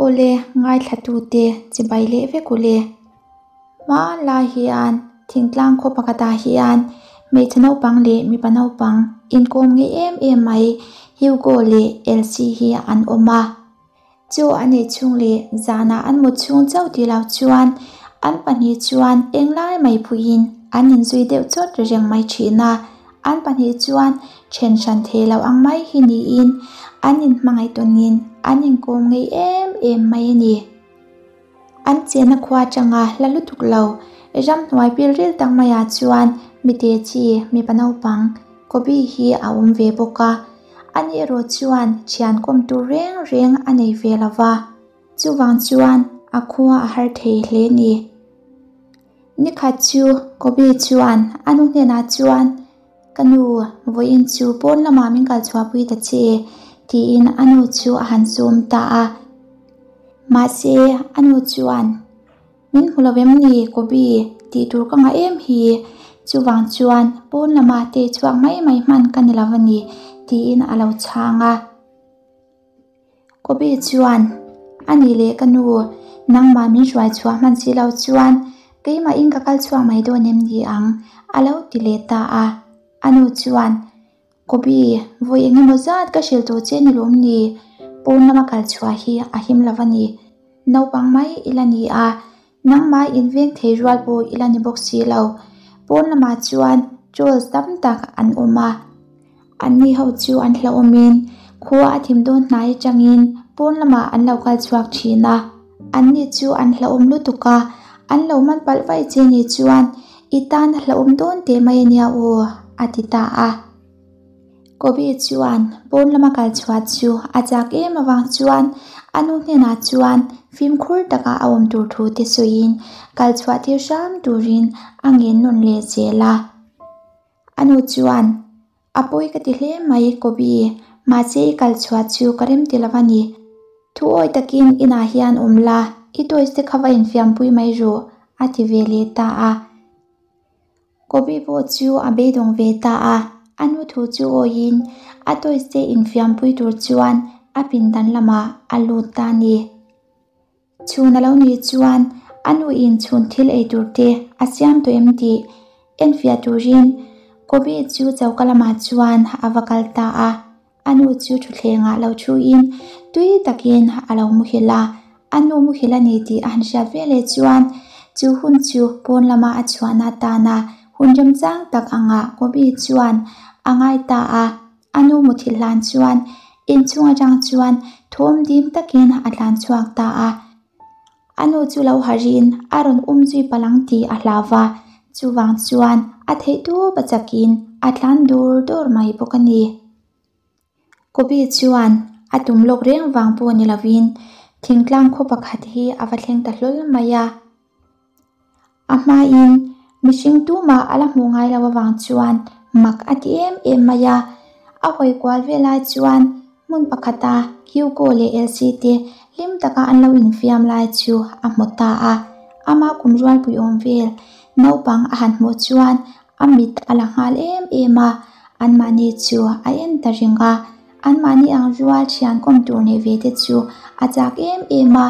Awle ngaithlatute chibai leh vek ule. Hmanlai hian thingtlang khaw pakhatah hian hmeichhe naupang leh mipa naupang inkawm ngei em em mai Hugo leh Elsie hi an awm a. Chu an ei chhung leh zanah an mut chhung chauh tih loh chuan an pahnih chuan englai mai pawhin an inzui deuh chawt reng mai thin a. An pahnih chuan then hran thei lo ang mai hi niin an inhmangaih tawnin an inkawm ngei em em mai a ni. An chenna khua atanga hla lutuk lo ramhnuai pilril tak maiah chuan mite chi mipa naupang Kobe hi a awm ve bawk a, ani erawh chuan thian kawm tur reng reng a nei ve lo va, chuvang chuan a khua a har thei hle ni. Nikhat chu Kobe chuan a nu hnenah chuan, Ka nu, vawiin chu pawn lamah min kal chhuahpui ta che, tiin a nu chu a han sawm ta a. Mahse, a nu chuan, Min hmu lo em ni, Kobe, tih tur ka ngah em hi? Chuvang chuan pawn lamah teh chhuak mai mai hman ka ni lo a ni, tiin a lo chhang a. Kobe chuan, A nih leh ka nu, nangmah min hruai chhuah hman si lo chuan keimahin ka kal chhuak mai dawn em ni ang? a lo ti leh ta a. A nu chuan, Kobe, vawi eng emaw zat ka hrilh tawh che ni lawm ni? Pawn lama kal chhuah hi a him lo a ni. Naupang mai i la ni a, nangmah inveng thei rual pawh i la ni bawk si lo. Pawn lamah chuan trolls tam tak an awm a. Anni ho chu an hlauhawmin khua a thim dawn hnai atangin pawn lamah an lo kal chhuak thin a. Anni chu an hlauhawm lutuk a, an lo man palh vaih che ni chuan i tan a hlauhawm dawn teh mai a nia aw, a ti ta a. Kobe chuan pawn lama kal chhuah chu a chak em avang chuan a nu hnenah chuan fimkhur taka a awm tur thu te sawiin kal chhuah tir hram turin a ngen nawn leh zel a. A nu chuan, A pawi ka ti hle mai Kobe, mahse i kal chhuah chu ka rem ti lo a ni. Thu awi takin inah hian awm la, i toys te kha va infiampui mai rawh, a ti ve leh ta a. Kobe pawh chu a beidawng ve ta a, a nu thu chu awiin a toys te infiampui tur chuan a pindan lamah a lut ta a ni. Chhun a lo nih chuan a nuin chhun thil ei tur te a siam tawh em tih enfiah turin Kobe chu choka lamah chuan a va kal ta a. A nu chu thutthlengah lo thuin tui takin a lo muhil a, a nu muhil a ni tih a han hriat veleh chuan chu hun chu pawn lama a chhuahna atana hun remchang tak angah Kobe chuan a ngai ta a. A nu muthilh hlan chuan inchhung atang chuan thawm dim takin a tlan chhuak ta a. A nu chu lo harin a rawn um zui palang tih a hlau va, chuvang chuan a theih tawp a chakin a tlan dur dur mai bawk a ni. Kobe chuan a tum lawk reng vang pawh ni lovin thingtlang khaw pakhat hi a va thleng ta hlawl mai a. A hmain mihring tumah a la hmuh ngai lo avang chuan mak a ti em em mai a. A hawi kual vel lai chuan hmun pakhata Hugo leh Elsie te hlim taka an lo infiam lai chu a hmu ta a. Ama kum rualpui awm vel naupang a han hmuh chuan a mit a la nghal em em a, anmahni chu a en ta reng a. Anmahni ang rual thian kawm tur neih ve te chu a chak em em a.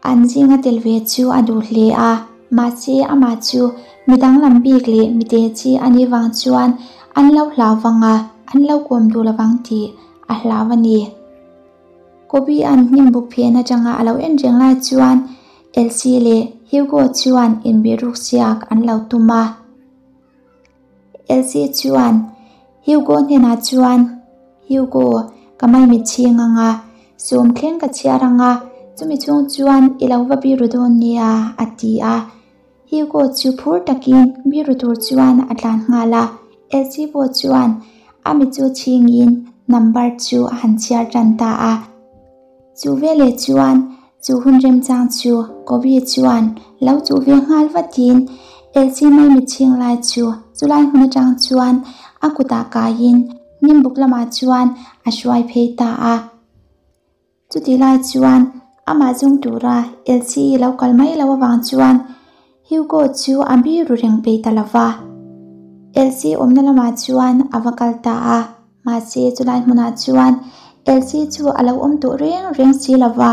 An zinga tel ve chu a duh hle a, mahse amah chu mi danglam bik leh mi te chi a nih vang chuan an lo hlau vang a, an lo kawm duh lovang tih a hlau a ni. Kobe an hnim buk phen atanga a lo en reng lai chuan Elsie leh Hugo chuan inbiruk siak an lo tum a. Elsie chuan Hugo hnenah chuan, Hugo, ka mai mitchhing ang a, sawm thleng ka chhiar ang a, chumi chhung chuan i lo va biru dawn nia, a ti a. Hugo chu phur takin biru tur chuan a tlan nghal a. Elsie pawh chuan a mit chu chhingin number chu a han chhiar tan ta a. Chu veleh chuan chu hun remchang chu Kobe chuan lo chuh ve nghal vatin Elsie mai mitchhing lai chu chulai hmun atang chuan a kutah kaiin hnimbuk lamah chuan a hruai phei ta a. Chutih lai chuan amah zung tura Elsie lo kal mai lo avang chuan Hugo chu a biru reng peih ta lova. Elsie awmna lamah chuan a va kal ta a. Mahse chulai hmunah chuan Elsie chu a lo awm tawh reng reng si lova.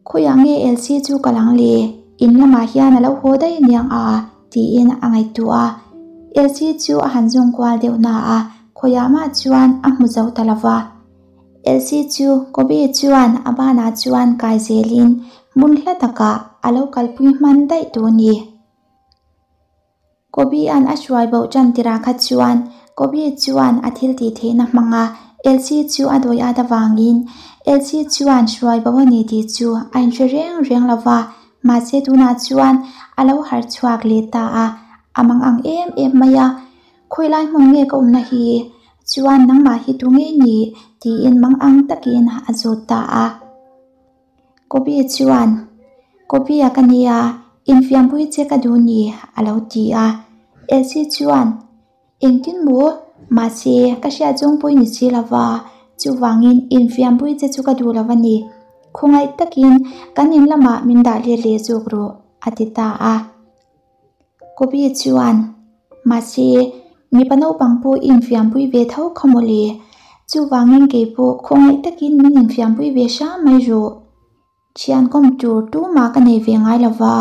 Khawiah nge Elsie chu kal ang le? In lamah hian a lo haw daih aniang a? tiin a ngaihtuah a. Elsie chu a han zawng kual deuh na a, khawiah mah chuan a hmu zo ta lo va. Elsie chu Kobe chuan a banah chuan kai zelin hmun hla takah a lo kalpui hman daih tawh a ni. Kobe-a'n a hruai boh tan tirah kha chuan Kobe chuan a thil tih theihna hmanga Elsie chu a dawi at avangin Elsie chuan hruai bo a ni tih chu a inhre reng reng lo va, mahse tunah chuan a lo harh chhuak leh ta a, a mang ang em em mai a, Khawilai hmun nge ka awmna hi? Chuan nangmah hi tu nge ni? tiin mang ang takin a zawt ta a. Kobe chuan, Kobe-a ka nia, infiampui che ka duh ni, a lo ti a. Elsie chuan, Engtin maw? Mahse, ka hriat zawngpui ni si lo va, chuvangin infiampui che chu ka duh lo a ni. Khawngaih takin kan in lamah min dah let leh zawk rawh, a ti ta a. Kobe chuan, Mahse, mipa naupang pawh i infiampui ve tho kha maw le? Chuvangin kei pawh khawngaih takin min infiampui ve hram mai rawh. Thian kawm tur tumah ka nei ve ngai lo va.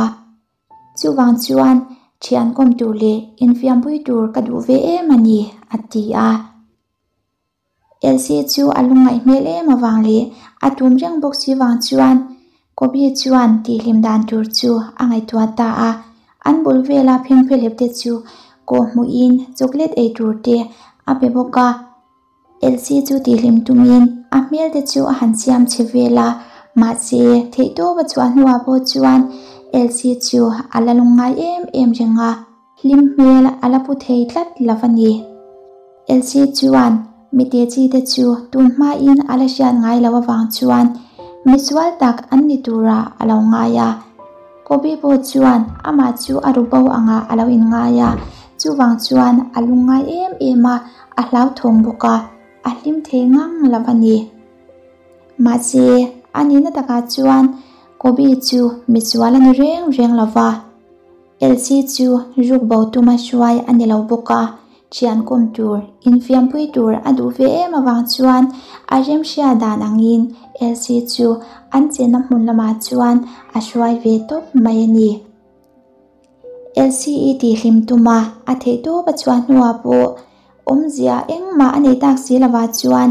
Chuvang chuan thian kawm tur leh infiampui tur ka duh ve em a ni, a ti a. Elsie chu a lungngaih hmel em avang leh a tum reng bawk si vang chuan Kobe chuan tihhlim dan tur chu a ngaihtuah ta a. An bul vela phengphehlep te chu kawh hmuhin chocolate ei tur te a pe bawk a. Elsie chu tihhlim tumin a hmel te chu a han siam chhe vel a, mahse theihtawp a chhuah hnuah pawh chuan Elsie chu a la lungngai em em reng a. Hlim hmel a la pu thei tlat lo a ni. Elsie chuan mite chi te chu tun hmain a la hriat ngai lo avang chuan misual tak an ni turah a lo ngai a. Kobe pawh chuan amah chu a ru bo angah a lo inngai a, chuvang chuan a lungngai em em a, a hlauthawng bawk a, a hlim thei ngang lo a ni. Mahse, a nihna takah chuan Kobe chu misual a ni reng reng lo va. Elsie chu ruk bo tuma hruai a ni lo bawk a, thian kawm tur, infiampui tur a duh ve em avang chuan a remhria dan angin Elsie chu an chenna hmun lamah chuan a hruai ve tawp mai a ni. Elsie-i tihhlim tuma a theihtawp a chhuah hnuah pawh awmzia engmah a nei tak si lovah chuan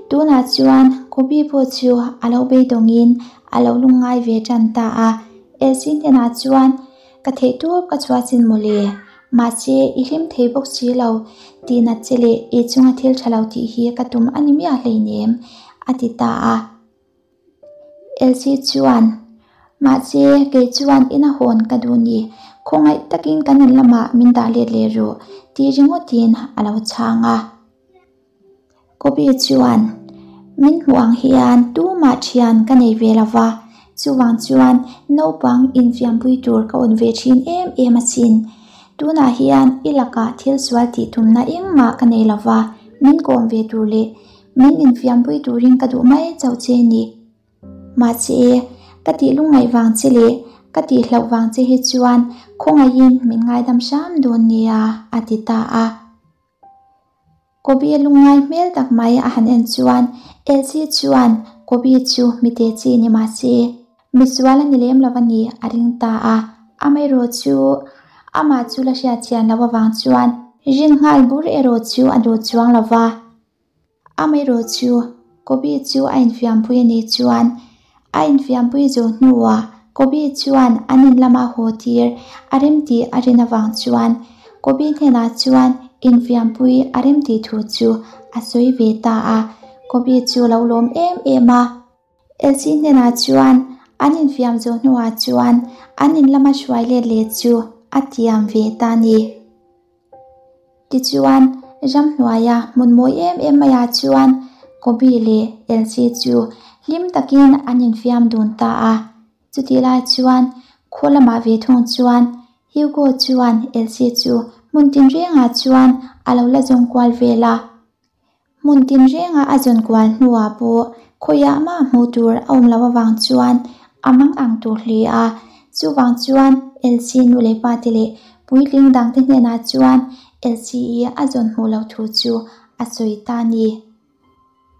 tunah chuan Kobe pawh chu a lo beidawngin a lo lungngai ve tan ta a. Elsie hnenah chuan Ka theihtawp ka chhuah chin mawle, mahse i hlim thei bawk si lo, tihnat che leh i chunga thil tha lo tih hi ka tum a ni miah hleinem, a ti ta a. Elsie chuan, Mahse, kei chuan ina hawn ka duh ni, khawngaih takin kan in lamah min dah let leh rawh, tih ringawtin a lo chhang a. Kobe chuan, Min hmuh ang hian tumah thian ka nei ve lo va, chuvang chuan naupang infiampui tur ka awn ve thin em em asin. Tunah hian i lakah thil sual tih tumna engmah ka nei lo va, min kawm ve tur leh Min infiampui turin ka duh mai chauh che ni. Mahse, ka tih lungngaih vang che leh ka tih hlauh vang che hi chuan khawngaihin min ngaidam hram dawn nia, a ti ta a. Kobe lungngai hmel tak mai a han en chuan Elsie chuan Kobe chu mite chi ni mahse, misual a ni lem lo a ni a ring ta a. Amaherawh chu amah chu la hriatchian loh avang chuan rin nghal bur erawh chu a duh chuang lo va. Amaherawh chu Kobe chu a infiampui a nih chuan a infiampui zawh hnuah Kobe chuan an in lama haw tir a rem tih a rin avang chuan Kobe hnenah chuan infiampui a rem tih thu chu a sawi ve ta a, Kobe chu a lo lawm em em a. Elsie hnenah chuan an infiam zawh hnuah chuan an in lama hruai let leh chu a tiam ve ta a ni. Tichuan, ramhnuaia hmun mawi em em maiah chuan Kobe leh Elsie chu hlim takin an infiam dun ta a. Chutih lai chuan khaw lamah ve thung chuan Hugo chuan Elsie chu hmun tinrengah chuan a lo la zawng kual vel a. Hmun tinrenga a zawn kual hnuah pawh khawiah mah hmuh tur a awm loh avang chuan a mang ang tur hle a. Chuvang chuan Elsie nu leh pa te leh puitling dangte hnenah chuan Elsie-i a zawn hmuh loh thu chu a sawi ta a ni.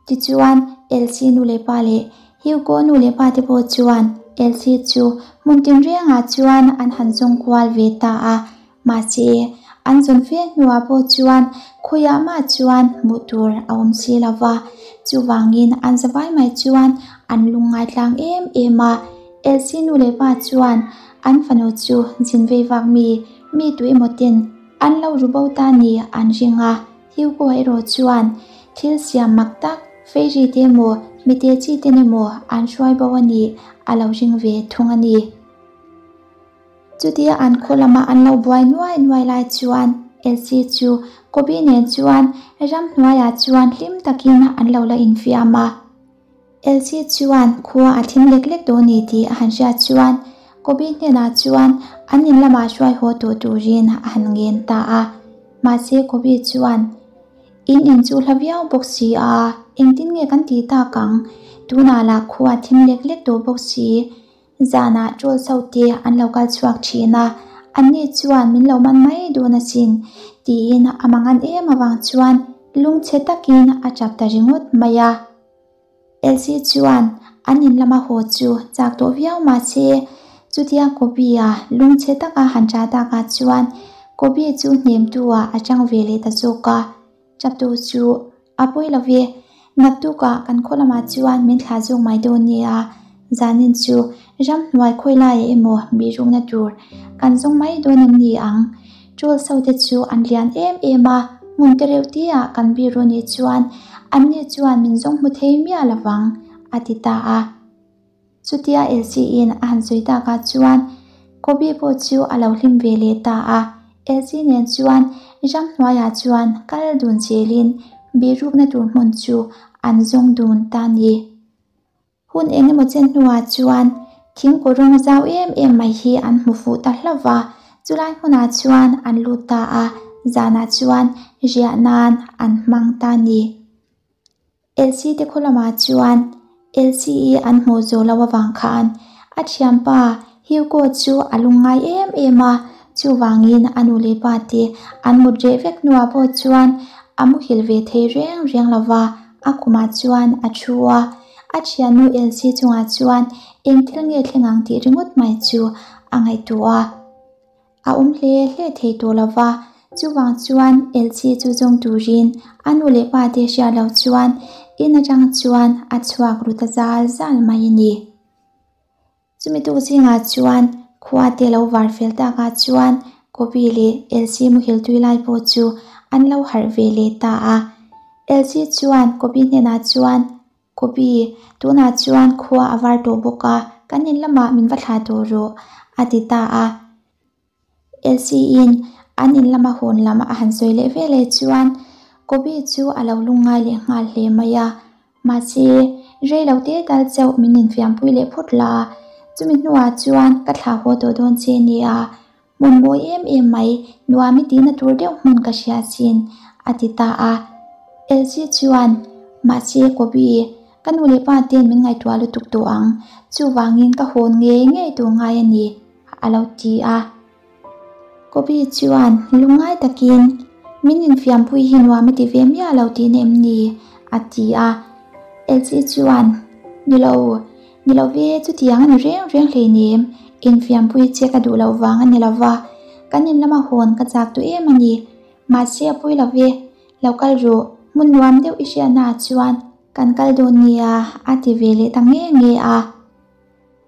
Tichuan Elsie nu leh pa leh Hugo nu leh pa te pawh chuan Elsie chu hmun tinrengah chuan an han zawng kual ve ta a, mahse an zawn fe hnuah pawh chuan khawiah mah chuan hmuh tur a awm si lo va, chuvangin an zavai mai chuan an lungngai tlang em em a. Elsie nu leh pa chuan an fanu chu zin vei vak mi, mi tu emaw ten an lo ru bo ta ni an ring a. Hugo erawh chuan thil siam mak tak fairy te emaw mite chi ten emaw an hruai bo a nih a lo ring ve thung a ni. Chutia an khaw lama an lo buai nuai nuai lai chuan Elsie chu Kobe nen chuan ramhnuaiah chuan hlim takin an lo la infiam a. Elsie chuan khua a thim lek lek dawn ni tih a han hriat chuan Kobe hnenah chuan an in lamah hruai haw tawh turin a han ngen ta a. Mahse Kobe chuan, In in chu hla viau bawk si a, engtin nge kan tih tak ang? Tunah lah khua a thim lek lek tawh bawk si. Zanah troll so te an lo kal chhuak thin a, anni chuan min lo man mai dawn asin, tiin a mangan em avang chuan lungchhe takin a tap ta ringawt mai a. Elsie chuan an in lama haw chu chak tawh viau mahse chutia Kobe-a lungchhe taka han ṭah takah chuan Kobe chu hnemtu-ah a ṭang ve leh ta zawk a. Chaptu chu a pawi lo ve, naktukah kan khaw lamah chuan min thlah zawk mai dawn nia, zanin chu ramhnuai khawi laiah emaw bihrukna tur kan zawng mai dawn em ni ang? Troll so te chu an lian em em a, hmun te reuh te ah kan biru nih chuan anni chuan min zawng hmu thei miah lo vang, a ti ta a. Chutia Elsie-in a han sawi takah chuan Kobe pawh chu a lo hlim ve leh ta a. Elsie nen chuan ramhnuaiah chuan kal dun zelin bihrukna tur hmun chu an zawng dun ta a ni. Hun eng emaw chen hnuah chuan thingkaw rawng zau em em mai hi an hmu fuh ta hlauh va, chulai hmunah chuan an lut ta a, zanah chuan riah nan an hmang ta a ni. Elsie te khaw lamah chuan Elsie-i an hmuh zawh loh avang khan a thianpa Hugo chu a lungngai em em a, chuvangin a nu leh pa te an mut reh vek hnuah pawh chuan a muhil ve thei reng reng lo va, a khumah chuan a thu a, a thiannu Elsie chungah chuan eng thil nge thleng ang tih ringawt mai chu a ngaihtuah a. A awm hle hle thei tawh lo va, chuvang chuan Elsie chu zawng turin a nu leh pa te hriat loh chuan in atang chuan a chhuak ru ta zal zal mai a ni. Chumi tuk zingah chuan khua te lo var fel takah chuan Kobe leh Elsie muhil tui lai pawh chu an lo harh ve leh ta a. Elsie chuan Kobe hnenah chuan, Kobe, tunah chuan khua a var tawh bawk a, kan in lamah min va thlah tawh rawh, a ti ta a. Elsie-in an in lama hawn lam a han sawi leh ve leh chuan Kobe chu a lo lungngai leh nghal hle mai a. Mahse, rei lo te tal chauh min infiampui leh phawt la, chumi hnuah chuan ka thlah haw tawh dawn che nia, hmun mawi em em mai, nuam i tihna tur deuh hmun ka hria asin, a ti ta a. Elsie chuan, Mahse, Kobe, Ka nu leh pa ten min ngaihtuah lutuk tawh ang, chuvangin ka hawn ngei ngei tur ngai a ni, a lo ti a. Kobe chuan lungngai takin, Min infiampui hi nuam i ti ve miah lo tihna em ni? a ti a. Elsie chuan, Ni lo, ni lo ve, chutiang a ni reng reng hleinem, infiampui che ka duh loh vang a ni lo va, kan in lama hawn ka chak duh em a ni, mahse a pawi lo ve, lo kal rawh, hmun nuam deuh i hriatnaah chuan Kan kal dawn nia, a ti ve leh ta nge nge a.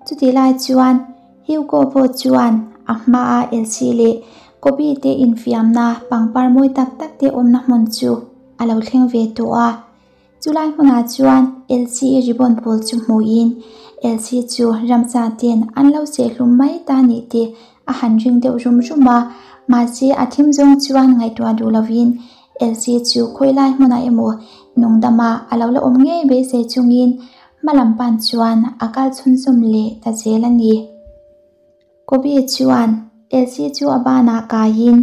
Chutih lai chuan Hugo pawh chuan a hmaa Elsie leh Kobe te infiamna pangpar mawi tak tak te awmna hmun chu a lo thleng ve tawh a. Chulai hmunah chuan Elsie-i ribbon pawl chu hmuhin Elsie chu ramsa ten an lo sehhlum mai ta nih te a han ring deuh rum rum a, mahse a thim zawng chuan ngaihtuah duh lovin Elsie chu khawi lai hmunah emaw nungdama a lo la awm ngei beisei chungin hma lam pan chuan a kal chhunzawm leh ta zel a ni. Kobe chuan Elsie chu a banah kaiin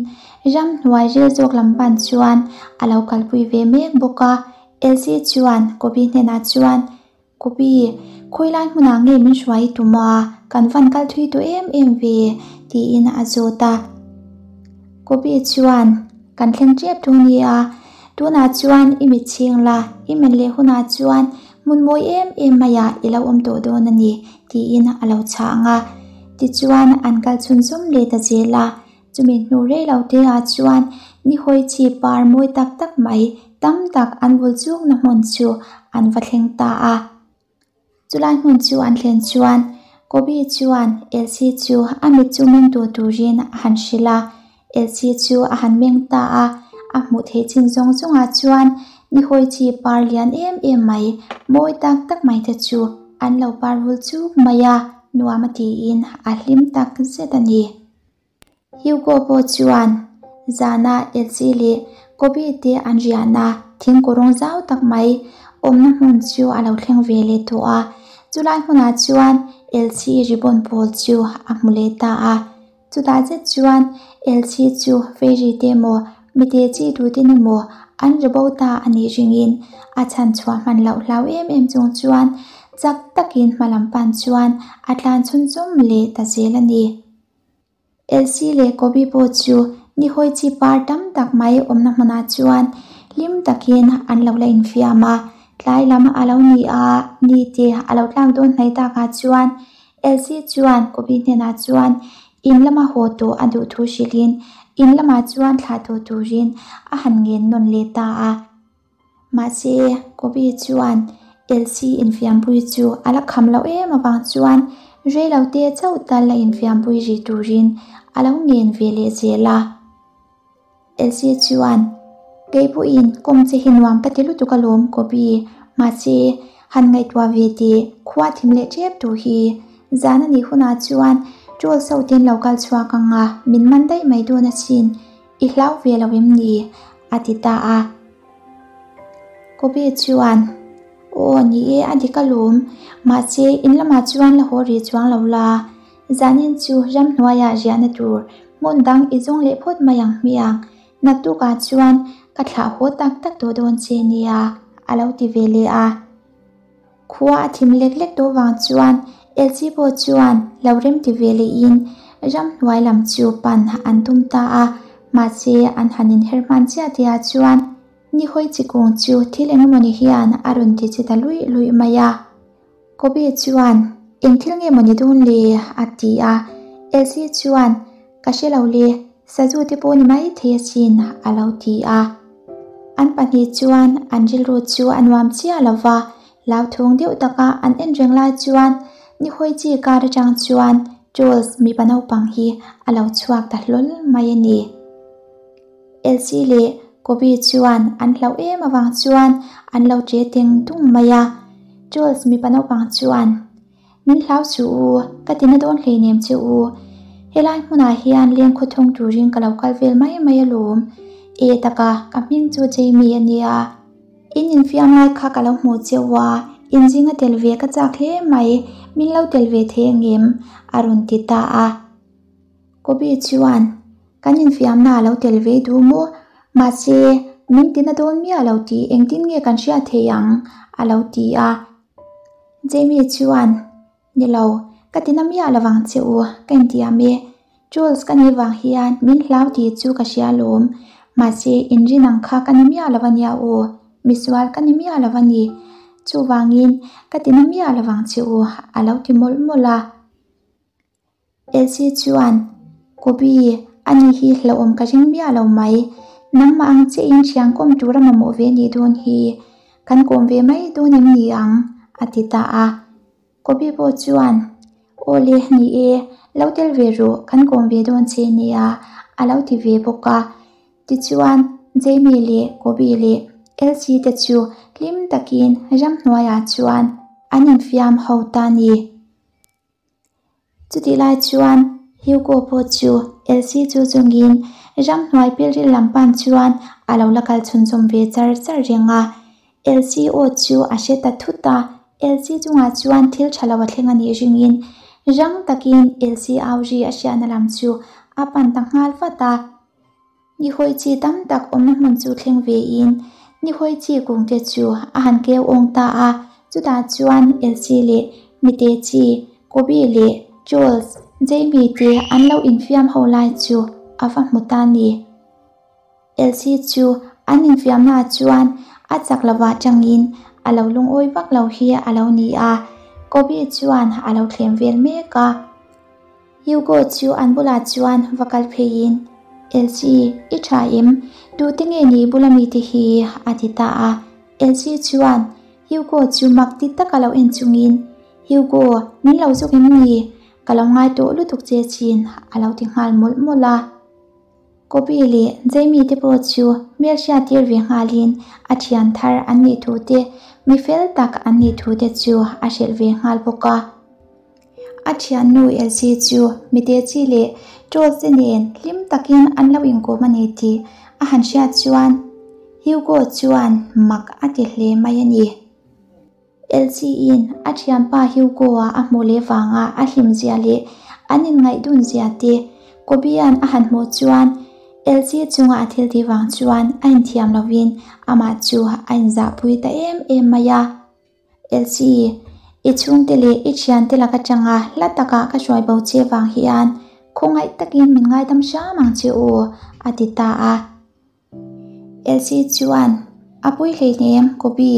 ramhnuai ril zawk lam pan chuan a lo kalpui ve mek bawk a. Elsie chuan Kobe hnenah chuan, Kobe, khawi lai hmunah nge min hruai i tum a, kan van kal thui tawh em em ve, tiin a zawt a. Kobe chuan, Kan thleng tep tu nia, tunah chuan i mit chhing la, i men leh hunah chuan Hmun mawi em em maiah i lo awm tawh dawn a ni, tiin a lo chhang a. Tichuan, an kal chhunzawm leh ta zel a. Chumi hnu rei lo te ah chuan nihawi chi par mawi tak tak mai tam tak an vul chukna hmun chu an va thleng ta a. Chulai hmun chu an thlen chuan Kobe chuan Elsie chu a mit chu meng tur turin a han hrilh a. Elsie chu a han meng ta a, a hmuh theih chin zawng zawngah chuan nihawi chi par lian em em mai, mawi tak tak mai te chu an lo par vul chuk mai a, nuam a tiin a hlim tak zet a ni. Hugo pawh chuan zana Elsie leh Kobe te an riahna thingkawrawng zau tak mai awmna hmun chu a lo thleng ve leh tawh a. Chulai hmunah chuan Elsie ribbon pawl chu a hmu leh ta a. Chutah zet chuan Elsie chu fairy te emaw mite chi tuten emaw an ri bo ta a nih ringin a chhan chhuah hman loh hlau em em chung chuan chak takin hma lam pan chuan a tlan chhunzawm leh ta zel a ni. Elsie leh Kobe pawh chu nihawi chi par tam tak mai awmna hmunah chuan hlim takin an lo la infiam a. Tlai lam a lo ni a, ni te a lo tlak dawn hnaih takah chuan Elsie chuan Kobe hnenah chuan in lama haw tawh a duh thu hrilhin in lamah chuan thlah tawh turin a han ngen nawn leh ta a. Mahse, Kobe chuan Elsie infiampui chu a la kham loh em avang chuan reilote chauh tal la infiampui rih turin a lo ngen ve leh zel a. Elsie chuan, Kei pawhin kawng che hi nuam ka ti lutuk alawm Kobe, mahse, han ngaihtuah ve teh, khua thim leh tep tur hi. Zan a nih hunah chuan Trolls ho ten lo kal chhuak ang a, min man daih mai dawn asin. I hlau ve lo em ni? a ti ta a. Kobe chuan, Aw, ni e, a dik alawm. Mahse, in lamah chuan la haw rih chuang lo la. Zanin chu ramhnuaiah riahna tur hmun dang i zawng leh phawt mai ang hmiang. Naktukah chuan ka thlah haw tak tak tawh dawn che nia, a lo ti ve leh a. Khua a thim lek lek tawh vang chuan Elsie pawh chuan lo rem ti ve lehin ramhnuai lam chu pan an tum ta a, mahse an han inher hman chiah tihah chuan nihawi chi kung chu thil engemawni hian a rawn ti che ta luih luih mai a. Kobe chuan, Eng thil nge mawni dawn le? a ti a, Elsie chuan, Ka hre lo le, sazu te pawh ni mai thei asin, a lo ti a. An pahnih chuan an rilru chu a nuam chiah lo va, hlauthawng deuh taka an en reng lai chuan nihawi chi kar atang chuan Jules mipa naupang hi a lo chhuak ta hlawl mai a ni. Elsie leh Kobe chuan an hlauh em avang chuan an lo che teng tung mai a. Jules mipa naupang chuan. Min hlau suh u, ka ti na dawn hleinem che u. Helai hmunah hian leng khawthawng turin ka lo kal vel mai mai alawm. E taka, ka hming chu Jamie a nia. In infiam lai kha ka lo hmuh che u a, in zinga tel ve ka chak hle mai, min lo tel ve thei angem? a rawn ti ta a. Kobe chuan, Kan infiamna a lo tel ve duh maw? Mahse, min ti na dawn miah lo tih engtin nge kan hriat thei ang? a lo ti a. Jamie chuan, Ni lo, ka ti na miah lovang che u, ka intiam e. Jules ka nih vang hian min hlau tih chu ka hria alawm. Mahse, inrin ang kha ka ni miah lo ania aw, misual ka ni miah lo a ni. Chuvangin, ka ti na miah lovang che u, a lo ti mawlh mawlh a. Elsie chuan, Kobe, ani hi hlauhawm ka ring miah lo mai. Nangmah ang chiahin thian kawm tura mamawh ve nih dawn hi. Kan kawm ve mai dawn em ni ang? a ti ta a. Kobe pawh chuan, Aw le, ni e, lo tel ve rawh, kan kawm ve dawn che nia, a lo ti ve bawk a. Tichuan, Jamie leh Kobe leh Elsie te chu hlim takin ramhnuaiah chuan an infiam ho ta a ni. Chutih lai chuan Hugo pawh chu Elsie chu chungin ramhnuai pilril lam pan chuan a lo la kal chhunzawm ve char char reng a. Elsie aw chu a hre ta thut a, Elsie chungah chuan thil tha lo a thleng a nih ringin rang takin Elsie au ri a hriatna lam chu a pan ta nghal vat a. Nihawi chi tam tak awmna hmun chu thleng vein nihawi chi kungte chu a han keu awng ta a, chutah chuan Elsie leh Mite chi, Kobe leh Jules, Jamie te an lo infiam ho lai chu a va hmu ta ni. Elsie chu an infiamnaah chuan a chak lovah tangin a lo lungawi vak lo hi a lo ni a, Kobe chuan a lo thlem vel mek a. Hugo chu an bulah chuan va kal pheiin, Elsie, i tha em? Tute nge ni i bula mite hi? a ti ta a. Elsie chuan Hugo chu mak ti taka lo en chungin, Hugo, min lo zuk em ni? Ka lo ngai tawh lutuk che chin, a lo ti nghal mawlh mawlh a. Kobe leh Jamie te pawh chu hmelhriat tir ve nghalin a thian thar an nih thu te, mi fel tak an nih thu te chu a hrilh ve nghal bawk a. A thiannu Elsie chu mite chi leh Charles te nen hlim takin an lo inkawm a ni tih a han hriat chuan Hugo chuan mak a ti hle mai a ni. Elsie-in a thianpa Hugo-a a hmuh leh vanga a hlimzia leh an inngaih-dunzia te Kobe-a'n a han hmuh chuan Elsie chunga a thil tih vang chuan a inthiam lovin amah chu a inzahpui ta em em mai a. Elsie, i chhungte leh i thiante lak atanga hla takah ka hruai bo che vang hian khawngaih takin min ngaidam hram ang che u, a ti ta a. Elsie chuan, A pui hleihnem, Kobe,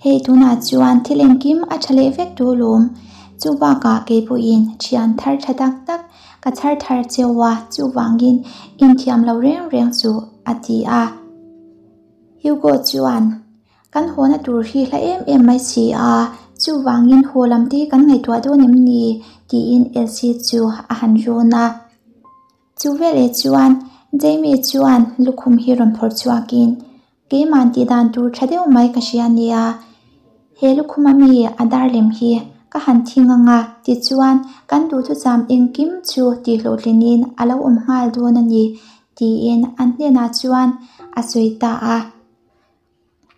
hei tunah chuan thil engkim a tha leh vek tu lawm. Chu bakah kei pawhin thian thar tha tak tak ka chhar thar cheu a, chuvangin inthiam lo reng reng chu, a ti a. Hugo chuan, Kan hawna tur hi hla em em mai si a, chuvangin haw lam te kan ngaihtuah dawn em ni? tiin Elsie chu a han rawn a. Chu veleh chuan Jamie chuan lukhum hi rawn phawrh chhuakin, Keimahn tih dan tur tha deuh mai ka hria nia, he lukhum a mi a dar lem hi ka han thing ang a, tichuan kan duhthusam engkim chu tihhlawhtlinin a lo awm nghal dawn a ni, tiin an hnenah chuan a sawi ta a.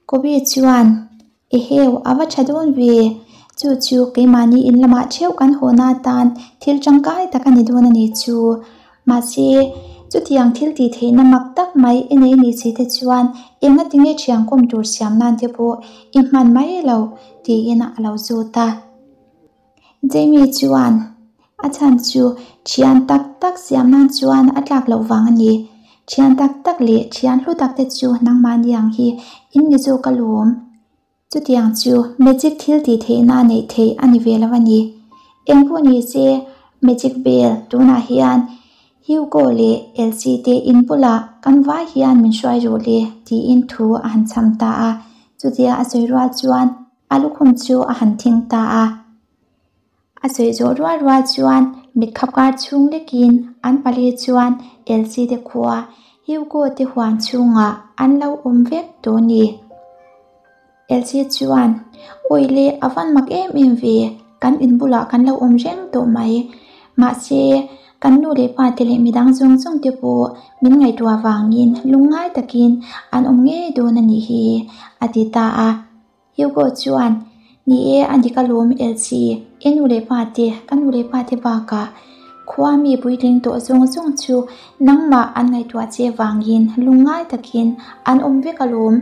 Kobe chuan, Eheu, a va tha dawn ve. Chu chu keimahni in lamah theuh kan hawhna atan thil tangkai tak a ni dawn a ni chu. Mahse, chutiang thil tih theihna mak tak mai i nei ni si te chuan enga tinge thiangkawm tur siam nan te pawh i hman mai lo, tiin a lo zawt a. Jamie chuan, A chhan chu thian tak tak siam nan chuan a tlak loh vang a ni. Thian tak tak leh thian hlu tak te chu nangmahni ang hi in ni zawk alawm. Chutiang chu magic thil tih theihna neih theih a ni ve lo a ni. Engpawh ni se, magic bell tunah hian Hugo leh Elsie te in bulah kan vai hian min hruai rawh le tiin thu a han chham ta a. Chutia a sawi rual chuan A lukhum chu a han thing ta a. A sawi zawh rual rual chuan mitkhap kar chhung lekin an pali chuan Elsie te khua Hugo te huan chhungah an lo awm vek tawh a ni. Elsie chuan, Awi le, a van mak em em ve, kan in bulah kan lo awm reng tawh mai. Mahse, kan nu leh pa te leh midang zawng zawng te pawh min ngaihtuah vangin lungngai takin an awm ngei dawn a nih hi, a ti ta a. Hugo chuan, Ni e, a dik alawm Elsie, i nu leh pa te, ka nu leh pa te bakah khua mi puitling tawh zawng zawng chu nangmah an ngaihtuah che vangin lungngai takin an awm vek alawm.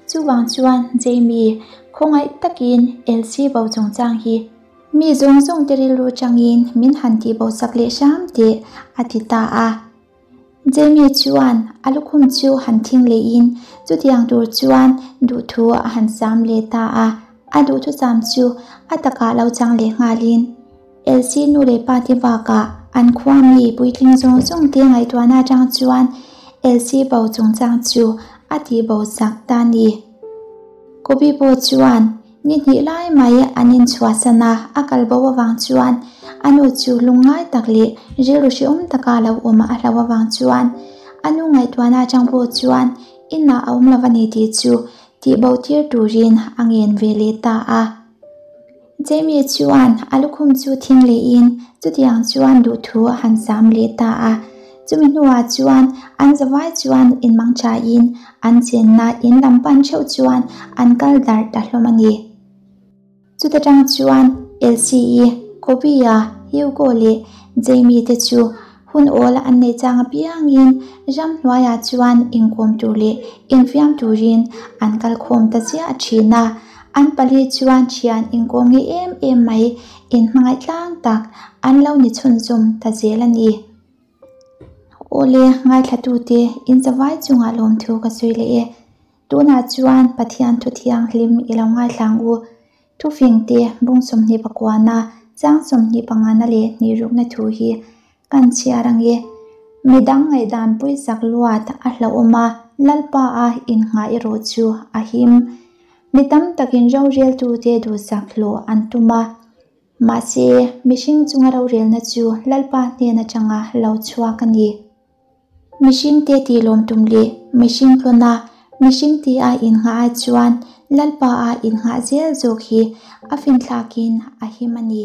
Chuvang chuan Jamie, khawngaih takin Elsie bo chungchang hi mi zawng zawng te rilru changin min han tihbo sak leh hram teh, a ti ta a. Jamie chuan a lukhum chu han thing lehin chutiang tur chuan duhthu a han sam leh ta a, a duhthusam chu a takah lo chang leh nghalin Elsie nu leh pa te bakah an khua mi puitling zawng zawng te ngaihtuahna atang chuan Elsie bo chungchang chu a tihbo sak ta a ni. Kobe pawh chuan Ni hnih lai mai an inchhuahsan a, a kal bo avang chuan a nu chu lungngai tak leh rilru hrehawm taka lo awm a hlo avang chuan a nu ngaihtuahna atang pawh chuan inah a awm lo a ni tih chu tih bo tir turin a ngen ve leh ta a. Jamie chuan a lukhum chu thing lehin chutiang chuan duhthu a han sam leh ta a. Chumi hnuah chuan an zavai chuan inmang thain an chenna in lam pan theuh chuan an kal darh ta hlawm a ni. Chuta tang chuan Elsie-i, Kobe-a, Hugo leh Jamie te chu hun awl an neih chang apiangin ram hnuaiah chuan inkawm tur leh infiam turin an kal khawm ta ziah thin a. An pali chuan thian inkawm nge em em mai inhmangaih tlang tak an lo ni chhunzawm ta zel a ni. Awle, ngaithlatute, in zavai chungah lawmthu ka sawi leh e. Tunah chuan Pathian thu thianghlim i lo ngaithla ang u. Thufingte bung 29na, chang 25na leh hnihrukna thu hi kan chhiar ang e. Midang ngaihdan puisak luat a hlauhawm a, Lalpa a innghah erawh chu a him. Mi tam takin roreltute duhsak hlawh an tum a. Mahse, mihring chunga rorelna chu Lalpa hnen atanga lo chhuak a ni. Mihringte tih lawm tum leh mihring hlawna mihring tia innghah ai chuan Lalpa a innghah zel zawk hi a finthlakin a him a ni.